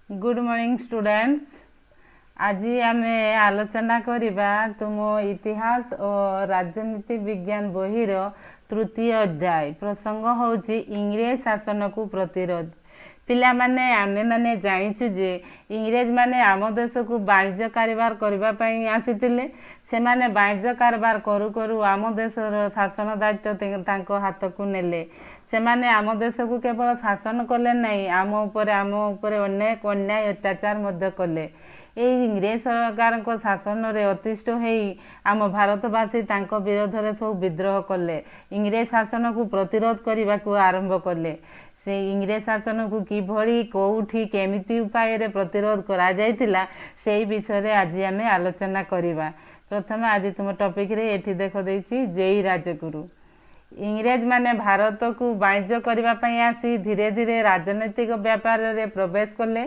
Good morning students. ଆଜି ଆମେ ଆଲୋଚନା କରିବା ତୁମ ଇତିହାସ ଓ ରାଜନୀତି ବିଜ୍ଞାନ ବହିର ତୃତୀୟ ଅଧ୍ୟାୟ। ପ୍ରସଙ୍ଗ ହେଉଛି ଇଂରେଜ ଶାସନକୁ ପ୍ରତିରୋଧ। ପିଲାମାନେ, ଆମେମାନେ ଜାଣିଛୁ ଯେ ଇଂରେଜମାନେ ଆମ ଦେଶକୁ ବାଣିଜ୍ୟ କାରବାର କରିବା ପାଇଁ ଆସିଥିଲେ। ସେମାନେ ବାଣିଜ୍ୟ କାରବାର କରୁ କରୁ ଆମ ଦେଶର ଶାସନ ଦାୟିତ୍ୱ ତାଙ୍କ ହାତକୁ ନେଲେ। ସେମାନେ ଆମ ଦେଶକୁ କେବଳ ଶାସନ କଲେ ନାହିଁ, ଆମ ଉପରେ ଅନେକ ଅନ୍ୟାୟ ଅତ୍ୟାଚାର ମଧ୍ୟ କଲେ। ଏଇ ଇଂରେଜ ସରକାରଙ୍କ ଶାସନରେ ଅତିଷ୍ଠ ହେଇ ଆମ ଭାରତବାସୀ ତାଙ୍କ ବିରୋଧରେ ସବୁ ବିଦ୍ରୋହ କଲେ। ଇଂରେଜ ଶାସନକୁ ପ୍ରତିରୋଧ କରିବାକୁ ଆରମ୍ଭ କଲେ। ସେ ଇଂରେଜ ଶାସନକୁ କିଭଳି, କେଉଁଠି, କେମିତି ଉପାୟରେ ପ୍ରତିରୋଧ କରାଯାଇଥିଲା, ସେଇ ବିଷୟରେ ଆଜି ଆମେ ଆଲୋଚନା କରିବା। ପ୍ରଥମେ ଆଜି ତୁମ ଟପିକରେ ଏଠି ଦେଖ ଦେଇଛି ଜୟୀ ରାଜଗୁରୁ। ଇଂରେଜମାନେ ଭାରତକୁ ବାଣିଜ୍ୟ କରିବା ପାଇଁ ଆସି ଧୀରେ ଧୀରେ ରାଜନୈତିକ ବ୍ୟାପାରରେ ପ୍ରବେଶ କଲେ।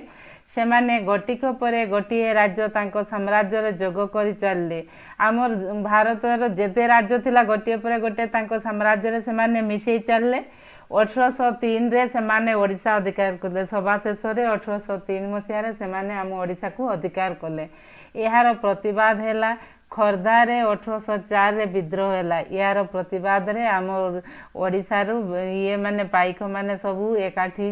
ସେମାନେ ଗୋଟିକ ପରେ ଗୋଟିଏ ରାଜ୍ୟ ତାଙ୍କ ସାମ୍ରାଜ୍ୟରେ ଯୋଗ କରି ଚାଲିଲେ। ଆମର ଭାରତର ଯେତେ ରାଜ୍ୟ ଥିଲା, ଗୋଟିଏ ପରେ ଗୋଟିଏ ତାଙ୍କ ସାମ୍ରାଜ୍ୟରେ ସେମାନେ ମିଶେଇ ଚାଲିଲେ। 1803ରେ ସେମାନେ ଓଡ଼ିଶା ଅଧିକାର କଲେ। ସବା ଶେଷରେ 1803 ମସିହାରେ ସେମାନେ ଆମ ଓଡ଼ିଶାକୁ ଅଧିକାର କଲେ। ଏହାର ପ୍ରତିବାଦ ହେଲା। ଖୋର୍ଦ୍ଧାରେ 1804ରେ ବିଦ୍ରୋହ ହେଲା। ଏହାର ପ୍ରତିବାଦରେ ଆମ ଓଡ଼ିଶାରୁ ଇଏ ମାନେ, ପାଇକମାନେ ସବୁ ଏକାଠି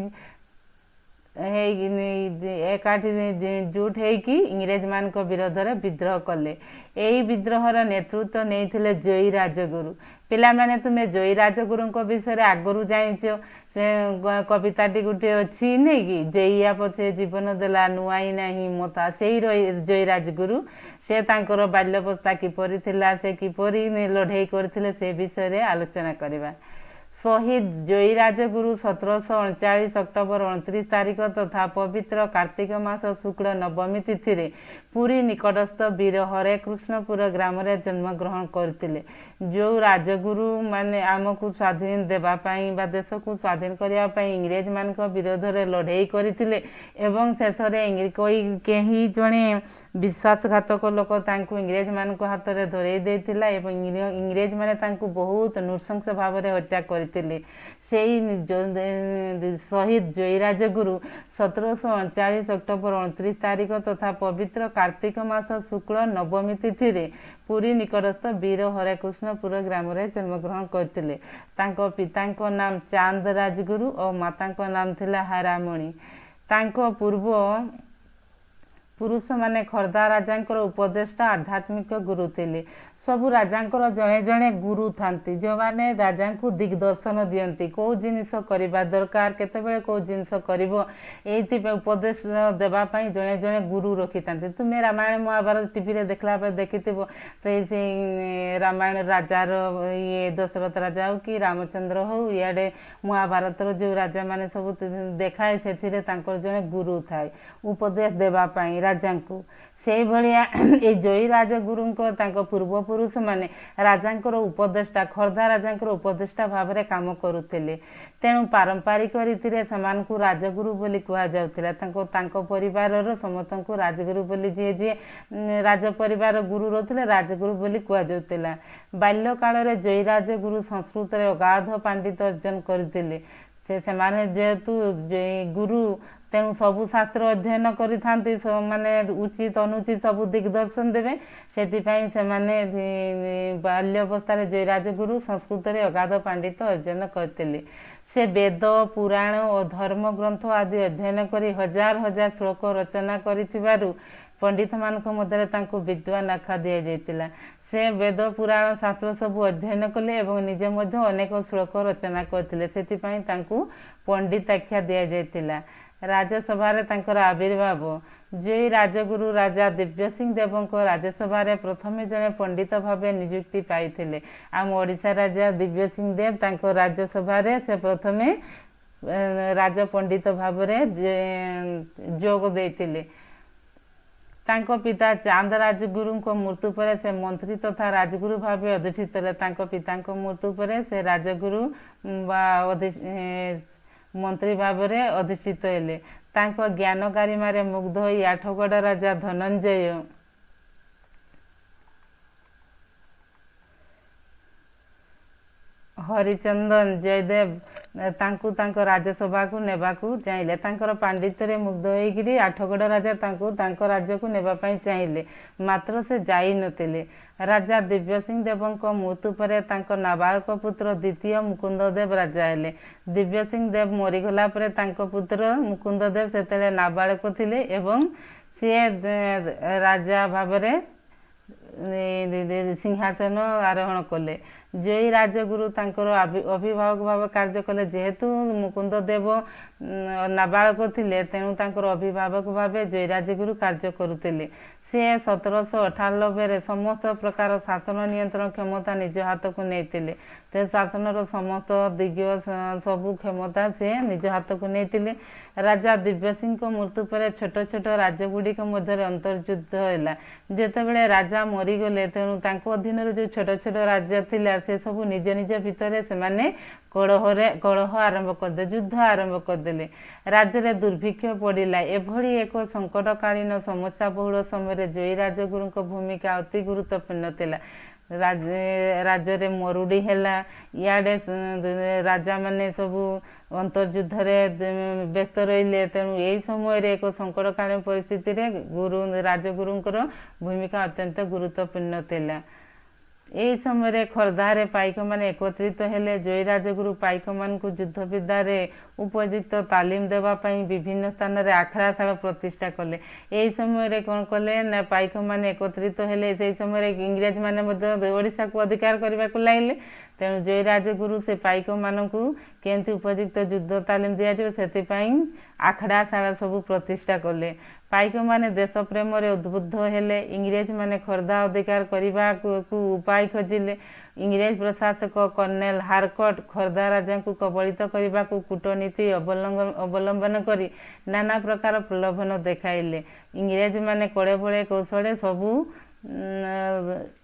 ଜୁଟ ହେଇକି ଇଂରେଜମାନଙ୍କ ବିରୋଧରେ ବିଦ୍ରୋହ କଲେ। ଏହି ବିଦ୍ରୋହର ନେତୃତ୍ୱ ନେଇଥିଲେ ଜୟୀ ରାଜଗୁରୁ। ପିଲାମାନେ, ତୁମେ ଜୟୀ ରାଜଗୁରୁଙ୍କ ବିଷୟରେ ଆଗରୁ ଜାଣିଛ। ସେ କବିତାଟି ଗୋଟିଏ ଅଛି ନାଇଁ କି, "ଜଇଆ ପଛେ ଜୀବନ ଦେଲା ନୁଆଇ ନାହିଁ ମଥା"। ସେଇ ଜୟୀ ରାଜଗୁରୁ। ସେ ତାଙ୍କର ବାଲ୍ୟାବସ୍ଥା କିପରି ଥିଲା, ସେ କିପରି ଲଢ଼େଇ କରିଥିଲେ, ସେ ବିଷୟରେ ଆଲୋଚନା କରିବା। ଶହୀଦ ଜୟୀ ରାଜଗୁରୁ 1739 ଅକ୍ଟୋବର 29 ତାରିଖ ତଥା ପବିତ୍ର କାର୍ତ୍ତିକ ମାସ ଶୁକ୍ଳ ନବମୀ ତିଥିରେ ପୁରୀ ନିକଟସ୍ଥ ବୀର ହରେକୃଷ୍ଣପୁର ଗ୍ରାମରେ ଜନ୍ମଗ୍ରହଣ କରିଥିଲେ। ଯେଉଁ ରାଜଗୁରୁ ମାନେ ଆମକୁ ସ୍ୱାଧୀନ ଦେବା ପାଇଁ ବା ଦେଶକୁ ସ୍ୱାଧୀନ କରିବା ପାଇଁ ଇଂରେଜମାନଙ୍କ ବିରୋଧରେ ଲଢ଼େଇ କରିଥିଲେ ଏବଂ ଶେଷରେ କେହି ଜଣେ ବିଶ୍ୱାସଘାତକ ଲୋକ ତାଙ୍କୁ ଇଂରେଜମାନଙ୍କ ହାତରେ ଧରେଇ ଦେଇଥିଲା ଏବଂ ଇଂରେଜମାନେ ତାଙ୍କୁ ବହୁତ ନୃଶଂସ ଭାବରେ ହତ୍ୟା କରିଥିଲେ, ସେଇ ଶହୀଦ ଜୟୀ ରାଜଗୁରୁ 1739 ଅକ୍ଟୋବର 29 ତାରିଖ ତଥା ପବିତ୍ର କାର୍ତ୍ତିକ ମାସ ଶୁକ୍ଳ ନବମୀ ତିଥିରେ ପୁରୀ ନିକଟସ୍ଥ ବୀର ହରେକୃଷ୍ଣପୁର ଗ୍ରାମରେ ଜନ୍ମଗ୍ରହଣ କରିଥିଲେ। ତାଙ୍କ ପିତାଙ୍କ ନାମ ଚାନ୍ଦ ରାଜଗୁରୁ ଓ ମାତାଙ୍କ ନାମ ଥିଲା ହାରାମଣି। ତାଙ୍କ ପୂର୍ବ ପୁରୁଷମାନେ ଖୋର୍ଦ୍ଧା ରାଜାଙ୍କର ଉପଦେଷ୍ଟା, ଆଧ୍ୟାତ୍ମିକ ଗୁରୁ ଥିଲେ। ସବୁ ରାଜାଙ୍କର ଜଣେ ଜଣେ ଗୁରୁ ଥାନ୍ତି, ଯେଉଁମାନେ ରାଜାଙ୍କୁ ଦିଗ୍ଦର୍ଶନ ଦିଅନ୍ତି, କେଉଁ ଜିନିଷ କରିବା ଦରକାର, କେତେବେଳେ କେଉଁ ଜିନିଷ କରିବ। ଏଇଥିପାଇଁ ଉପଦେଶ ଦେବା ପାଇଁ ଜଣେ ଜଣେ ଗୁରୁ ରଖିଥାନ୍ତି। ତୁମେ ରାମାୟଣ ମହାଭାରତ ଟିଭିରେ ଦେଖିଲା ପରେ ଦେଖିଥିବ, ସେଇ ରାମାୟଣ ରାଜାର ଇଏ ଦଶରଥ ରାଜା ହଉ କି ରାମଚନ୍ଦ୍ର ହଉ, ଇଆଡ଼େ ମହାଭାରତର ଯେଉଁ ରାଜାମାନେ ସବୁ ଦେଖାଏ, ସେଥିରେ ତାଙ୍କର ଜଣେ ଗୁରୁ ଥାଏ ଉପଦେଶ ଦେବା ପାଇଁ ରାଜାଙ୍କୁ। ସେଇଭଳିଆ ଏଇ ଜୟୀ ରାଜଗୁରୁଙ୍କ ତାଙ୍କ ପୂର୍ବପୁରୁଷମାନେ ରାଜାଙ୍କର ଉପଦେଷ୍ଟା, ଖୋର୍ଦ୍ଧା ରାଜାଙ୍କର ଉପଦେଷ୍ଟା ଭାବରେ କାମ କରୁଥିଲେ। ତେଣୁ ପାରମ୍ପରିକ ରୀତିରେ ସେମାନଙ୍କୁ ରାଜଗୁରୁ ବୋଲି କୁହାଯାଉଥିଲା। ତାଙ୍କ ପରିବାରର ସମସ୍ତଙ୍କୁ ରାଜଗୁରୁ ବୋଲି, ଯିଏ ଯିଏ ରାଜ ପରିବାର ଗୁରୁ ରହୁଥିଲେ, ରାଜଗୁରୁ ବୋଲି କୁହାଯାଉଥିଲା। ବାଲ୍ୟକାଳରେ ଜୟୀ ରାଜଗୁରୁ ସଂସ୍କୃତରେ ଅଗାଧ ପାଣ୍ଡିତ୍ୟ ଅର୍ଜନ କରିଥିଲେ। ସେମାନେ ଯେହେତୁ ଗୁରୁ, ତେଣୁ ସବୁ ଶାସ୍ତ୍ର ଅଧ୍ୟୟନ କରିଥାନ୍ତି। ମାନେ ଉଚିତ ଅନୁଚିତ ସବୁ ଦିଗ୍ଦର୍ଶନ ଦେବେ। ସେଥିପାଇଁ ସେମାନେ ବାଲ୍ୟ ଅବସ୍ଥାରେ ଜୟୀ ରାଜଗୁରୁ ସଂସ୍କୃତରେ ଅଗାଧ ପାଣ୍ଡିତ୍ୟ ଅର୍ଜନ କରିଥିଲେ। ସେ ବେଦ, ପୁରାଣ ଓ ଧର୍ମ ଗ୍ରନ୍ଥ ଆଦି ଅଧ୍ୟୟନ କରି ହଜାର ହଜାର ଶ୍ଲୋକ ରଚନା କରିଥିବାରୁ ପଣ୍ଡିତମାନଙ୍କ ମଧ୍ୟରେ ତାଙ୍କୁ ବିଦ୍ୱାନ ଆଖ୍ୟା ଦିଆଯାଇଥିଲା। ସେ ବେଦ, ପୁରାଣ, ଶାସ୍ତ୍ର ସବୁ ଅଧ୍ୟୟନ କଲେ ଏବଂ ନିଜେ ମଧ୍ୟ ଅନେକ ଶ୍ଲୋକ ରଚନା କରିଥିଲେ। ସେଥିପାଇଁ ତାଙ୍କୁ ପଣ୍ଡିତ ଆଖ୍ୟା ଦିଆଯାଇଥିଲା। ରାଜସଭାରେ ତାଙ୍କର ଆବିର୍ଭାବ। ଜୟୀ ରାଜଗୁରୁ ରାଜା ଦିବ୍ୟସିଂହ ଦେବଙ୍କ ରାଜସଭାରେ ପ୍ରଥମେ ଜଣେ ପଣ୍ଡିତ ଭାବେ ନିଯୁକ୍ତି ପାଇଥିଲେ। ଆମ ଓଡ଼ିଶା ରାଜା ଦିବ୍ୟସିଂହ ଦେବ, ତାଙ୍କ ରାଜସଭାରେ ସେ ପ୍ରଥମେ ରାଜ ପଣ୍ଡିତ ଭାବରେ ଯୋଗ ଦେଇଥିଲେ। ତାଙ୍କ ପିତା ଚାନ୍ଦ ରାଜଗୁରୁଙ୍କ ମୃତ୍ୟୁ ପରେ ସେ ମନ୍ତ୍ରୀ ତଥା ରାଜଗୁରୁ ଭାବେ ଅଧିଷ୍ଠିତ ହେଲେ। ତାଙ୍କ ପିତାଙ୍କ ମୃତ୍ୟୁ ପରେ ସେ ରାଜଗୁରୁ ବା ମନ୍ତ୍ରୀ ଭାବରେ ଅଧିଷ୍ଠିତ ହେଲେ। ତାଙ୍କ ଜ୍ଞାନ ଗାରିମାରେ ମୁଗ୍ଧ ହୋଇ ଆଠଗଡ଼ ରାଜା ଧନଞ୍ଜୟ ହରିଚନ୍ଦନ, ଜୟଦେବ ତାଙ୍କୁ ତାଙ୍କ ରାଜସଭାକୁ ନେବାକୁ ଚାହିଁଲେ। ତାଙ୍କର ପାଣ୍ଡିତ୍ୟରେ ମୁଗ୍ଧ ହୋଇକିରି ଆଠଗଡ଼ ରାଜା ତାଙ୍କୁ ତାଙ୍କ ରାଜ୍ୟକୁ ନେବା ପାଇଁ ଚାହିଁଲେ, ମାତ୍ର ସେ ଯାଇନଥିଲେ। ରାଜା ଦିବ୍ୟସିଂହ ଦେବଙ୍କ ମୃତ୍ୟୁ ପରେ ତାଙ୍କ ନାବାଳକ ପୁତ୍ର ଦ୍ୱିତୀୟ ମୁକୁନ୍ଦ ଦେବ ରାଜା ହେଲେ। ଦିବ୍ୟସିଂହ ଦେବ ମରିଗଲା ପରେ ତାଙ୍କ ପୁତ୍ର ମୁକୁନ୍ଦ ଦେବ ସେତେବେଳେ ନାବାଳକ ଥିଲେ ଏବଂ ସିଏ ରାଜା ଭାବରେ ସିଂହାସନ ଆରୋହଣ କଲେ। ଜୟୀ ରାଜଗୁରୁ ତାଙ୍କର ଅଭିଭାବକ ଭାବେ କାର୍ଯ୍ୟ କଲେ। ଯେହେତୁ ମୁକୁନ୍ଦ ଦେବ ନାବାଳକ ଥିଲେ, ତେଣୁ ତାଙ୍କର ଅଭିଭାବକ ଭାବେ ଜୟୀ ରାଜଗୁରୁ କାର୍ଯ୍ୟ କରୁଥିଲେ। ସେ 1798ରେ ସମସ୍ତ ପ୍ରକାର ଶାସନ ନିୟନ୍ତ୍ରଣ କ୍ଷମତା ନିଜ ହାତକୁ ନେଇଥିଲେ। ସେ ଶାସନର ସମସ୍ତ ଦିଗ, ସବୁ କ୍ଷମତା ସେ ନିଜ ହାତକୁ ନେଇଥିଲେ। ରାଜା ଦିବ୍ୟସିଂହଙ୍କ ମୃତ୍ୟୁ ପରେ ଛୋଟ ଛୋଟ ରାଜ୍ୟଗୁଡ଼ିକ ମଧ୍ୟରେ ଅନ୍ତର୍ଯୁଦ୍ଧ ହେଲା। ଯେତେବେଳେ ରାଜା ମରିଗଲେ, ତେଣୁ ତାଙ୍କ ଅଧୀନରେ ଯେଉଁ ଛୋଟ ଛୋଟ ରାଜ୍ୟ ଥିଲା, ସେ ସବୁ ନିଜ ନିଜ ଭିତରେ ସେମାନେ କଳହ ଆରମ୍ଭ କରିଦେଲେ, ଯୁଦ୍ଧ ଆରମ୍ଭ କରିଦେଲେ। ରାଜ୍ୟରେ ଦୁର୍ଭିକ୍ଷ ପଡ଼ିଲା। ଏଭଳି ଏକ ସଙ୍କଟକାଳୀନ ସମସ୍ୟା ବହୁଳ ସମୟରେ ଜୟୀ ରାଜଗୁରୁଙ୍କ ଭୂମିକା ଅତି ଗୁରୁତ୍ୱପୂର୍ଣ୍ଣ ଥିଲା। ରାଜ୍ୟରେ ମରୁଡ଼ି ହେଲା, ଇଆଡ଼େ ରାଜାମାନେ ସବୁ ଅନ୍ତର୍ଯୁଦ୍ଧରେ ବ୍ୟସ୍ତ ରହିଲେ। ତେଣୁ ଏହି ସମୟରେ ଏକ ସଙ୍କଟକାଳୀନ ପରିସ୍ଥିତିରେ ରାଜଗୁରୁଙ୍କର ଭୂମିକା ଅତ୍ୟନ୍ତ ଗୁରୁତ୍ୱପୂର୍ଣ୍ଣ ଥିଲା। ଏହି ସମୟରେ ଖୋର୍ଦ୍ଧାରେ ପାଇକମାନେ ଏକତ୍ରିତ ହେଲେ। ଜୟୀ ରାଜଗୁରୁ ପାଇକମାନଙ୍କୁ ଯୁଦ୍ଧବିଦ୍ୟାରେ ଉପଯୁକ୍ତ ତାଲିମ ଦେବା ପାଇଁ ବିଭିନ୍ନ ସ୍ଥାନରେ ଆଖଡ଼ାଶାଳ ପ୍ରତିଷ୍ଠା କଲେ। ଏହି ସମୟରେ କ'ଣ କଲେ ନା, ପାଇକମାନେ ଏକତ୍ରିତ ହେଲେ। ସେହି ସମୟରେ ଇଂରେଜମାନେ ମଧ୍ୟ ଓଡ଼ିଶାକୁ ଅଧିକାର କରିବାକୁ ଲାଗିଲେ। ତେଣୁ ଜୟୀ ରାଜଗୁରୁ ସେ ପାଇକମାନଙ୍କୁ କେମିତି ଉପଯୁକ୍ତ ଯୁଦ୍ଧ ତାଲିମ ଦିଆଯିବ, ସେଥିପାଇଁ ଆଖଡ଼ାଶାଳା ସବୁ ପ୍ରତିଷ୍ଠା କଲେ। ପାଇକମାନେ ଦେଶପ୍ରେମରେ ଉଦ୍ବୁଦ୍ଧ ହେଲେ। ଇଂରେଜମାନେ ଖୋର୍ଦ୍ଧା ଅଧିକାର କରିବାକୁ ଉପାୟ ଖୋଜିଲେ। ଇଂରେଜ ପ୍ରଶାସକ କର୍ଣ୍ଣେଲ ହାରକଟ ଖୋର୍ଦ୍ଧା ରାଜାଙ୍କୁ କବଳିତ କରିବାକୁ କୂଟନୀତି ଅବଲମ୍ବନ କରି ନାନା ପ୍ରକାର ପ୍ରଲୋଭନ ଦେଖାଇଲେ। ଇଂରେଜମାନେ କଳେ ବଳେ କୌଶଳେ ସବୁ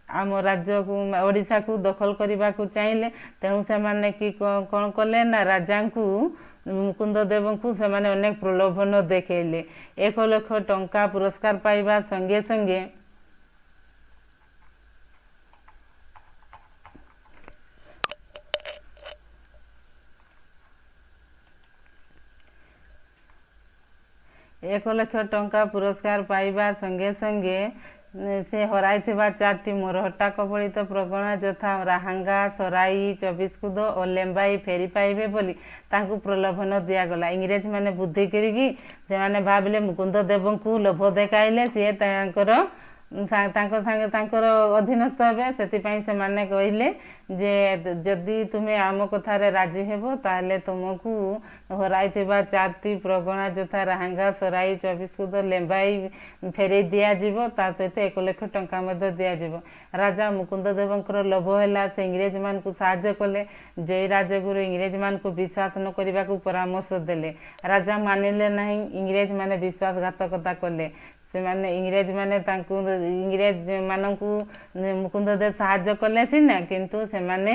ଆମ ରାଜ୍ୟକୁ, ଓଡ଼ିଶାକୁ ଦଖଲ କରିବାକୁ ଚାହିଁଲେ। ତେଣୁ ସେମାନେ କି କ'ଣ କଲେ ନା, ରାଜାଙ୍କୁ, ମୁକୁନ୍ଦ ଦେବଙ୍କୁ ସେମାନେ ଅନେକ ପ୍ରଲୋଭନ ଦେଖାଇଲେ। 1 ଲକ୍ଷ ଟଙ୍କା ପୁରସ୍କାର ପାଇବା ସଙ୍ଗେ ସଙ୍ଗେ 1 ଲକ୍ଷ ଟଙ୍କା ପୁରସ୍କାର ପାଇବା ସଙ୍ଗେ ସଙ୍ଗେ ସେ ହରାଇଥିବା ଚାରିଟି ମରହଟ୍ଟା କବଳିତ ପ୍ରଗଣା ଯଥା ରାହାଙ୍ଗା, ସରାଇ, ଚବିଶକୁଦ ଓ ଲେମ୍ବାଇ ଫେରି ପାଇବେ ବୋଲି ତାଙ୍କୁ ପ୍ରଲୋଭନ ଦିଆଗଲା। ଇଂରେଜମାନେ ବୁଦ୍ଧି କରିକି ସେମାନେ ଭାବିଲେ, ମୁକୁନ୍ଦ ଦେବଙ୍କୁ ଲୋଭ ଦେଖାଇଲେ ସିଏ ତାଙ୍କ ସାଙ୍ଗେ ତାଙ୍କର ଅଧୀନସ୍ଥ ହେବେ। ସେଥିପାଇଁ ସେମାନେ କହିଲେ ଯେ ଯଦି ତୁମେ ଆମ କଥାରେ ରାଜି ହେବ, ତାହେଲେ ତୁମକୁ ହରାଇଥିବା ଚାରିଟି ପ୍ରଗଣା ଯଥା ରାହାଙ୍ଗା, ସରାଇ, ଚବିଶକୁଦ, ଲେମ୍ବାଇ ଫେରେଇ ଦିଆଯିବ, ତା ସହିତ 1 ଲକ୍ଷ ଟଙ୍କା ମଧ୍ୟ ଦିଆଯିବ। ରାଜା ମୁକୁନ୍ଦ ଦେବଙ୍କର ଲୋଭ ହେଲା। ସେ ଇଂରେଜମାନଙ୍କୁ ସାହାଯ୍ୟ କଲେ। ଜୟୀ ରାଜଗୁରୁ ଇଂରେଜମାନଙ୍କୁ ବିଶ୍ୱାସ ନ କରିବାକୁ ପରାମର୍ଶ ଦେଲେ। ରାଜା ମାନିଲେ ନାହିଁ। ଇଂରେଜମାନେ ବିଶ୍ୱାସଘାତକତା କଲେ। ସେମାନେ ଇଂରେଜମାନେ ତାଙ୍କୁ ଇଂରେଜମାନଙ୍କୁ ମୁକୁନ୍ଦ ଦେବ ସାହାଯ୍ୟ କଲେ ସିନା, କିନ୍ତୁ ସେମାନେ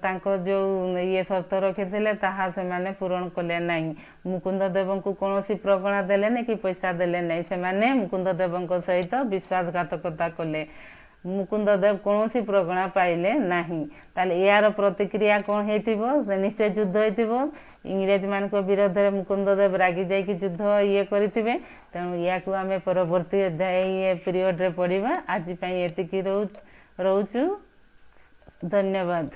ତାଙ୍କ ଯେଉଁ ଇଏ ସର୍ତ୍ତ ରଖିଥିଲେ, ତାହା ସେମାନେ ପୂରଣ କଲେ ନାହିଁ। ମୁକୁନ୍ଦ ଦେବଙ୍କୁ କୌଣସି ପ୍ରଗଣା ଦେଲେନି କି ପଇସା ଦେଲେ ନାହିଁ। ସେମାନେ ମୁକୁନ୍ଦ ଦେବଙ୍କ ସହିତ ବିଶ୍ୱାସଘାତକତା କଲେ। ମୁକୁନ୍ଦ ଦେବ କୌଣସି ପ୍ରଗଣା ପାଇଲେ ନାହିଁ। ତାହେଲେ ଏହାର ପ୍ରତିକ୍ରିୟା କ'ଣ ହେଇଥିବ? ନିଶ୍ଚୟ ଯୁଦ୍ଧ ହେଇଥିବ। ଇଂରେଜମାନଙ୍କ ବିରୋଧରେ ମୁକୁନ୍ଦ ଦେବ ରାଗି ଯାଇକି ଯୁଦ୍ଧ ଇଏ କରିଥିବେ। ତେଣୁ ୟାକୁ ଆମେ ପରବର୍ତ୍ତୀ ଅଧ୍ୟାୟ ଇଏ ପିରିୟଡ଼ରେ ପଢ଼ିବା। ଆଜି ପାଇଁ ଏତିକି ରହୁଛୁ। ଧନ୍ୟବାଦ।